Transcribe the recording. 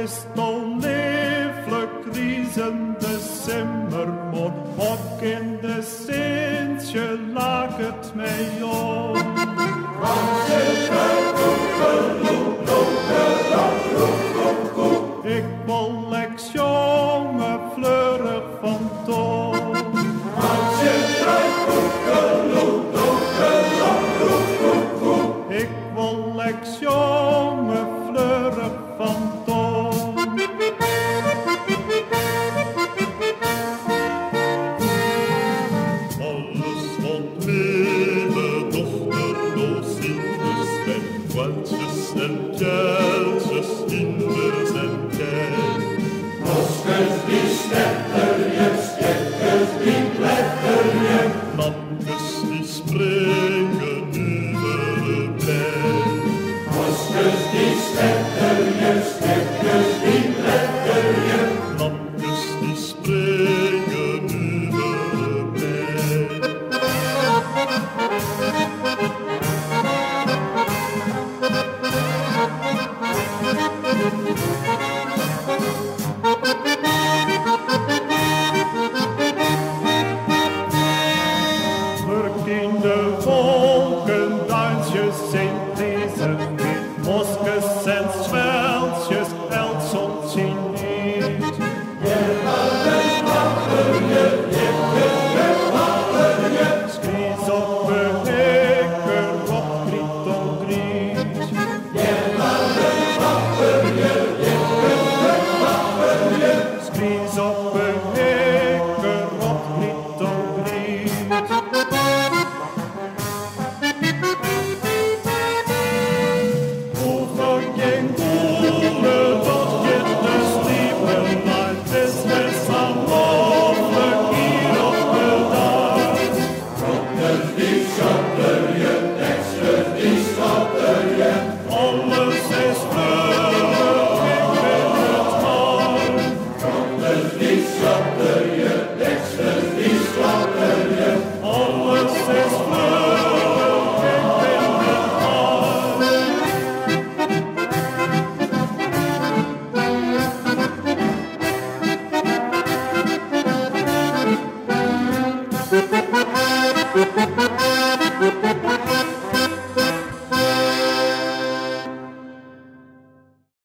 Bist do leaflik rizende simmermoarn, Och in de sintsje laket my om. Ik wol ek sjonge fleurich fan toan. Ik wol ek sjonge fleurich fan toan. Alles wat memme dochter no zingt, is met kwaltjes en pjeltjes, hinders en kij. Lamkes die springen nuvere blij.